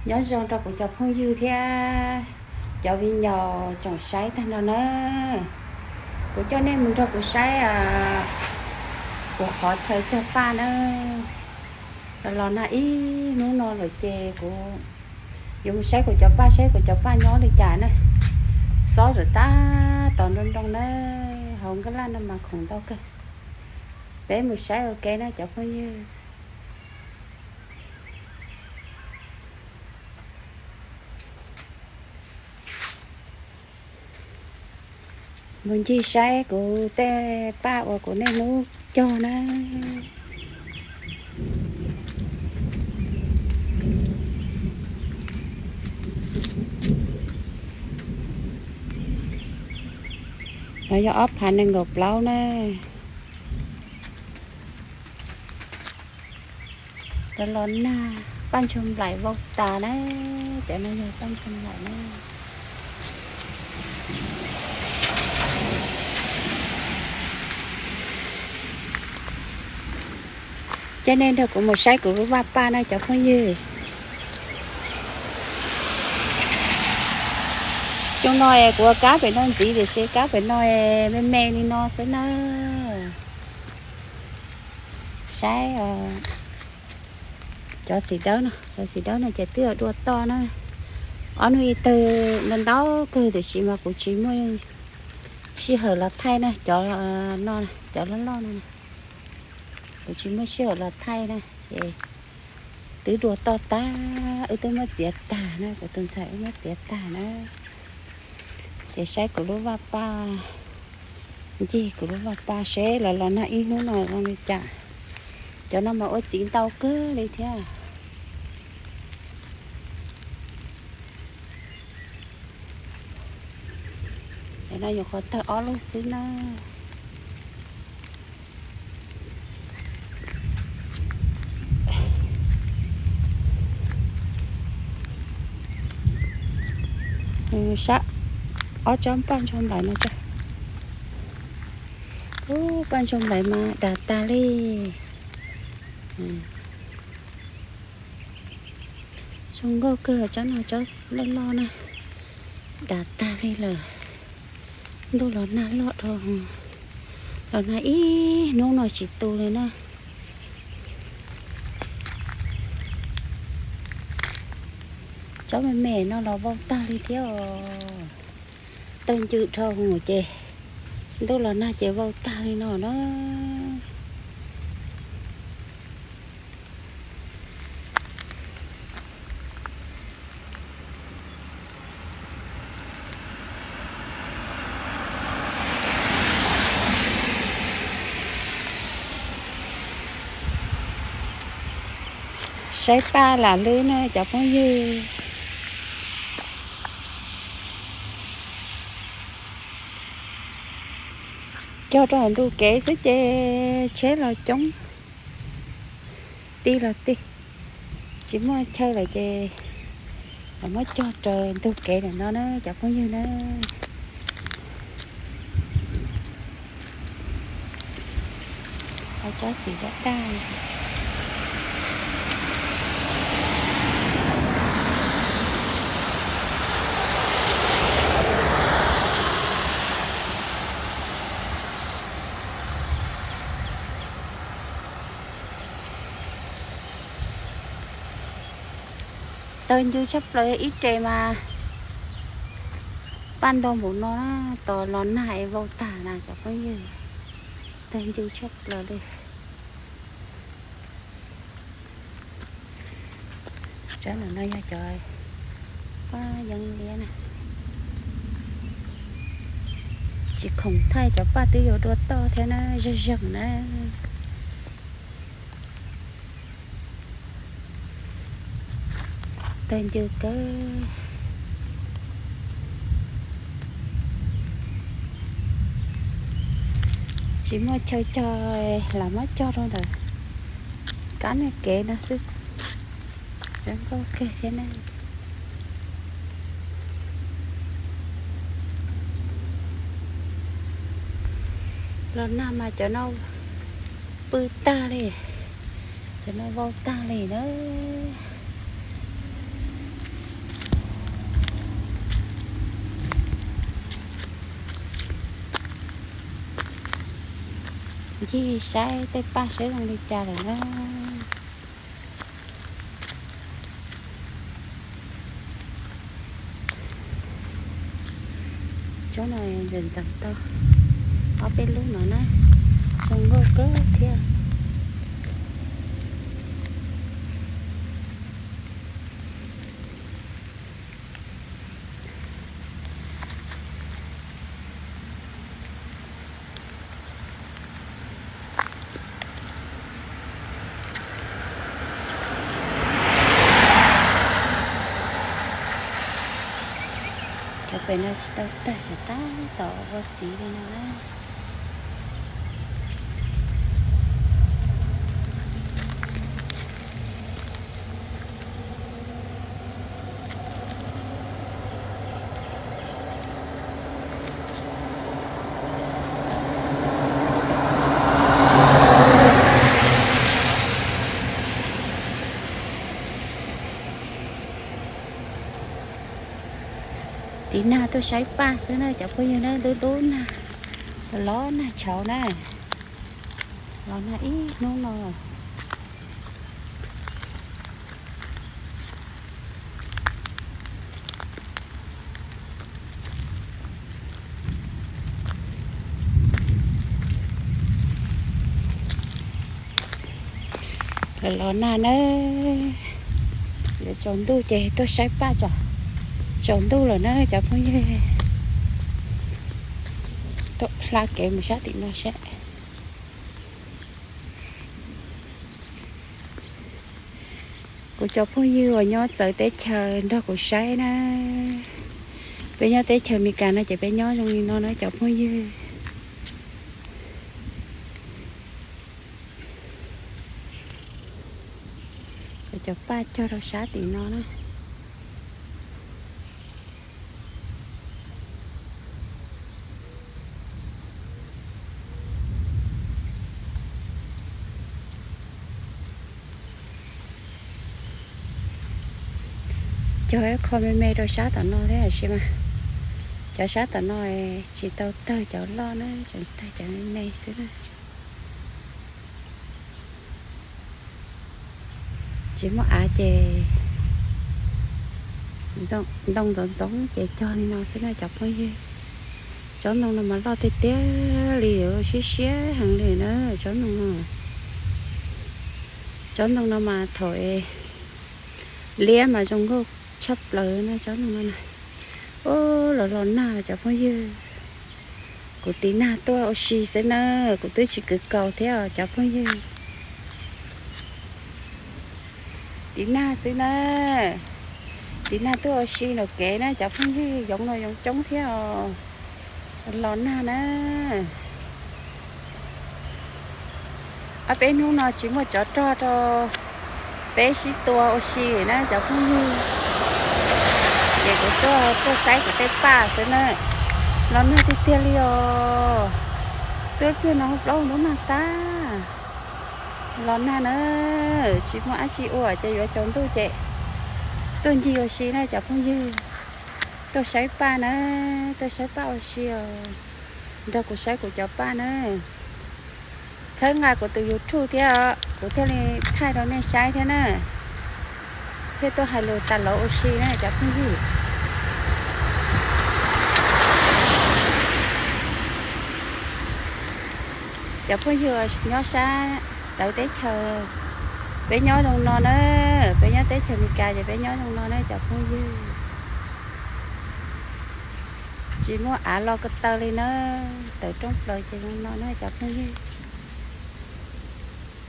Nyob zoo rau kuv cov phooj ywg thiab cov viv ncaus tsoom saib tag nrho na. Kuv coj nej mus nrog kuv saib kuv qhov chaw cog paj na. Los nag ib hnub no lawm ces kuv yuav mus saib kuv cov paj, saib kuv cov paj nyob li cas na. Xob tsuas tab tom nroo nroo na, hauv nkaj laj no mas khoom ntau kawg. Peb mus saib ua ke na cov phooj ywg. Mus ncig saib kuv tej paj uas kuv niaj hnub cog na. No yog ob phav nees nkaum plaub na. Cov los nag paj ntsuag nplaim vau tas na. Cov no yog paj ntsuag nplaim na. Coj nej nrog kuv mus saib kuv lub vaj paj na cov phooj ywg. Xyoo no es kuv ua kab pem no ntxiv tiam sis kab pem no es me me li no xwb na. Saib cov xim dawb no, cov xim dawb no ces twb yuav dua toj na. Ob hnub ib tawg ntau ntau kawg tiam sis mas kuv tsis muaj sij hawm los thaij na, cov no, cov loj loj no, kuv tsis muaj sij hawm los thaij na. Ces twb dua toj tag, wb twb muab txiav tag na, kuv tus ntxhais wb muab txiav tag na. Ces saib kuv lub vaj paj, ncig kuv lub vaj paj seb los los nag ib hnub no zoo li cas. Cov no mas ua txiv ntau kawg li thiab. Cov no nyuam qhuav tawg ob lub xwb na. Sab ob tsob paj ntsuag nplaim no tso. Ub, paj ntsuag nplaim mas dav tag li. Zoo nkauj kawg, tsob no tsob loj loj na, dav tag li lawm. Ntuj los nag loj dhau, los nag ib hnub no tsis tu li na. Tsob me me no los vau tag li thiab os. Tawg ncw dhau ces ntuj los nag ces vau tag li no na. Saib paj lam lwb na cov phooj ywg. Cog rau hauv ntug kev xwb ces tsheb los coob, tij los tij, tsis muaj chaw lawm ces los muab cog raws ntug kev ntawm no na cov phooj ywg na. Tsob xim daj daj. Tawg ncw tshaj plaws ib re mas paj ntau npaum no na, tos los nag es vau tag na cov phooj ywg. Tawg ncw tshaj plaws li. Tsob no yog cov paj yeeb liab na. Tsis khoom thaij cov paj twb yuav dua toj thiab na, zeeg zeeg na. Tawg ncw kawg. Tsis muaj chaw cog, lam muab cog rau ntawm kab nag kev no xwb. Zoo nkauj kawg thiab na. Los nag mas cov no pw tag li, cov no vau tag li na. Cig saib tej paj saib zoo li cas lawm na. Tsob no ntxeev ntxeev tau ob peb lub no na, zoo nkauj kawg thiab. Cov pem no tsis tau tawg, tseem tab tom ua txiv li no na. Tiv nag tuaj saib paj xwb na cov phooj ywg na, dub dub nag, los nag tshauv na, los nag ib hnub no. Los nag na, yuav tsaus ntuj ces tuaj saib paj tso. Tsaus ntuj lawm na cov phooj ywg, tuaj hla kev mus sab tim no seb. Kuv cov phooj ywg uas nyob txawv teb chaws nrog kuv saib na. Peb nyob teb chaws Amelikas no ces peb nyob zoo li no na cov phooj ywg. Cov paj cog rau sab tim no na. Cog ib qho me me rau sab tom no thiab tab sis mas cov sab tom no tsis tau tawg cov loj na, tseem tawg cov me me xwb na. Tsis muaj av ces ntoo ntxoov ntxoov ces cog li no xwb na cov phooj ywg. Tsob ntoo no mas loj tiag tiag li, siab siab heev li na tsob ntoo no. Tsob ntoo no mas thaum liab mas zoo nkauj tshaj plaws na tsob ntoo no na. Ub, los los nag cov phooj ywg. Kuv tiv nag tuaj ua si xwb na, kuv twb tsis kwv kaus thiab os cov phooj ywg. Tiv nag xwb na, tiv nag tuaj ua si nram kev na cov phooj ywg, yoov los yoov coob thiab os. Los nag na. Ob peb hnub no tsis muaj tsov rog rau peb sib tua ua si na cov phooj ywg. Ces kuv tuaj tuaj saib kuv tej paj xwb na. Los nag tiag tiag li os. Tuaj pliag no plaub ntub nag tag. Los nag na, tsis muaj dab tsi ua ces yuav tsaus ntuj ces tuaj ncig ua si na cov phooj ywg. Tuaj saib paj na, tuaj saib paj ua si os. Nrog kuv saib kuv cov paj na. Txhawb nqa kuv tus YouTube thiab os, kuv thiaj li thaij rau nej saib thiab na. Thiab tuaj hais lus tas lov ua si na cov phooj ywg. Cov phooj ywg nyob sab txawv teb chaws, peb nyob zoo no na, peb nyob teb chaws Amelikas ces peb nyob zoo no na cov phooj ywg. Tsis muaj av los ko taw li na, tawm rooj plaws ces zoo no na cov phooj ywg.